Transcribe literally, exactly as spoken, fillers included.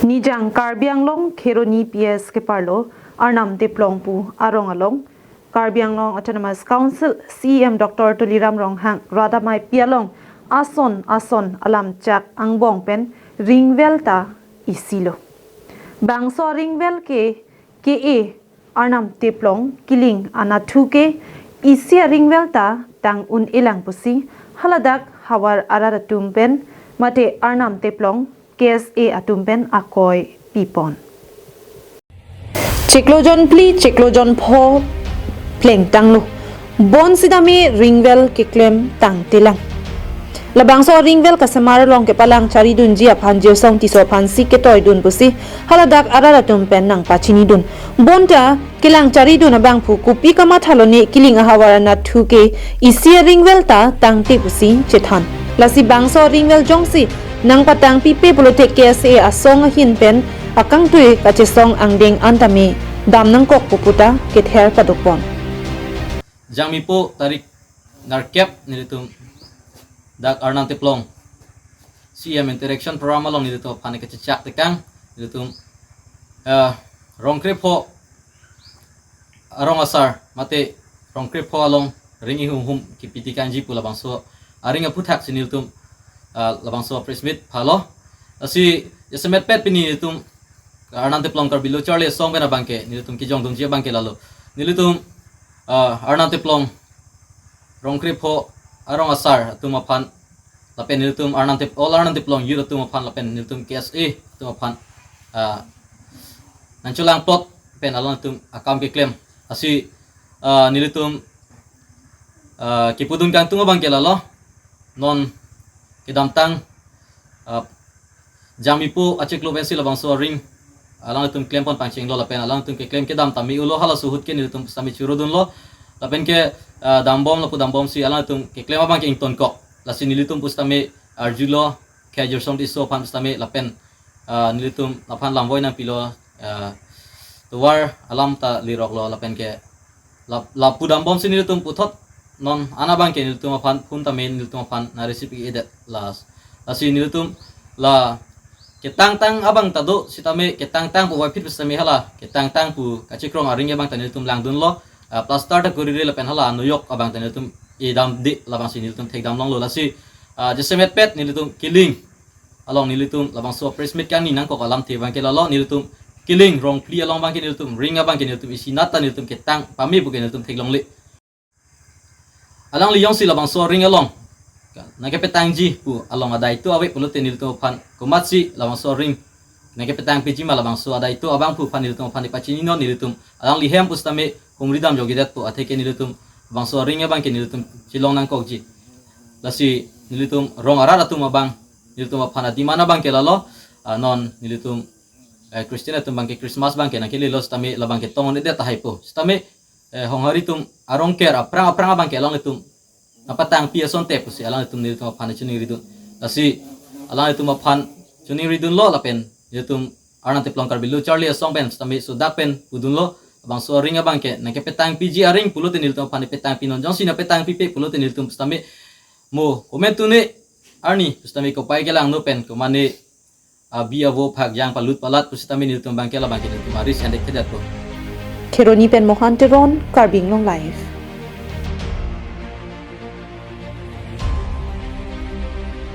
Nijang Karbi Anglong Kheroni P S keparlo Arnam Teplong pu arong along Karbi Anglong Autonomous Council C E M Doctor Tuliram Ronghang rat amei pi along ason ason alam chak angbong pen ringvel ta isilo. Bangso ringvel ke ke-e Arnam Teplong kiling anathu ke isi aringvel ta tang un-elang pusi haladak havar arat atum pen mate Arnam Teplong K S A atum pen akoi pipon. Chiklo jonphli, chiklo jonpho plengtanglo. Bon sitame ringvel keklem tangtelang. Labangso ringvel kasemar along kepalang charidunji aphan Jirsong Tisso aphansi ketoidun pusi haladak arat atum pen nangpachinidun. Bonta kelang charidun abangphu kopi kamatha lone kiling ahavar anathu ke isi aringvel ta tangte pusi chethan. Lasi bangso ringvel jongsi nangpatangpipe pulote K S A asong ahin pen akangtui kachesong angdeng antame dam nangkok pu puta kether padokpon. Jangmipo tarik nerkep nelitum dak Arnam Teplong C E M Interaction Program along nelitum aphan kachechak tekang nelitum, eh, rong krepho arong asar mate rong krepho along ring ihumhum kipi tekangji pu labangso aring aphuthaksi nelitum, eh, labangso press meet phalo. Lasi jasemetpet pini nelitum Arnam Teplong Karbi Lo Charli Asong pen abangke nelitum kejongdunji abangke lalo. Nelitum, eh, Arnam Teplong rong krepho arong asar atum aphan lapen nelitum Arnam Tep-, all Arnam Teplong youth atum aphan lapen nelitum K S A atum aphan, ah, nangchelangplot pen alangtum akam keklem. Lasi, ah, nelitum, ah, kipudun kangtung abangke lalo. Non kedamtang, ah, Jangmipo achiklo pensi labangso aring alangtum klempon pangchenglo lapen alangtum keklem kedam tame ulo, halaso ahut ke nelitum sitame churudunlo lapen ke, ah, dambom lapu dambomsi alangtum keklem abangke ingtonkok. Lasi nelitum pusitame arjulo, ke Jirsong Tisso aphan pusitame lapen, ah, nelitum aphan lamvoi nangpilo, ah, tovar alam ta leroklo lapen ke lap-, lapu dambomsi nelitum puthot non an abangke nelitum aphan phone tame nelitum aphan na receive-edet las. Lasi nelitum la ketangtang abang ta do sitame ketangtang pu waiphit sitame hala ketangtang pu kachikrong aring abang ta nelitum langdunlo, ah, plaster ta kurire lapen hala anoyok abang ta nelitum edamde labangsi nelitum thekdamlonglo. Lasi, ah, jasemetpet nelitum kiling along nelitum labangso press meet kangni nangkok alamthe abangke lalo, nelitum kiling rong phli along abangke nelitum ring abangke nelitum isinat ta nelitum ketang pame puke nelitum theklongle. Alangli jongsi labangso aring along nangkepetangji pu along adai to ave pulote nelitum aphan komatsi labangso aring nangkepetangpiji ma, labangso adai to abangphu aphan nelitum aphan ipachininon, nelitum alangli hem pusitame humridam jokjedet pu atheke nelitum labangso aring abangke nelitum chelong nangkokji. Lasi nelitum rong arat atum abang nelitum aphan a-demand abangke lalo, ah, non nelitum, eh, Christian atum abangke Christmas abangke nangkelelo sitame labangke tong-un-edet tahai po. Sitame, eh, Honghari atum arong ker aphrang aphrang abangke alanglitum nangpatangpi asonte pusi alanglitum nelitum aphan chiningridun. Lasi alanglitum aphan chiningridunlo lapen nelitum Arnam Teplong Karbi Lo Charli Asong pen sitame sudak pen pudunlo, labangso aring abangke nangkepetangpiji aring pulote nelitum aphan petangpinon, jongsi nangpetangpipe pulote nelitum sitame mo komantu ne arni pusitame kopai kelangno pen komane abi avo phak jang palut palat pusitame nelitum abangke labangke nelitum aris endek thedetpo. Kheroni pen Mohan Teron, Karbi Anglong Live.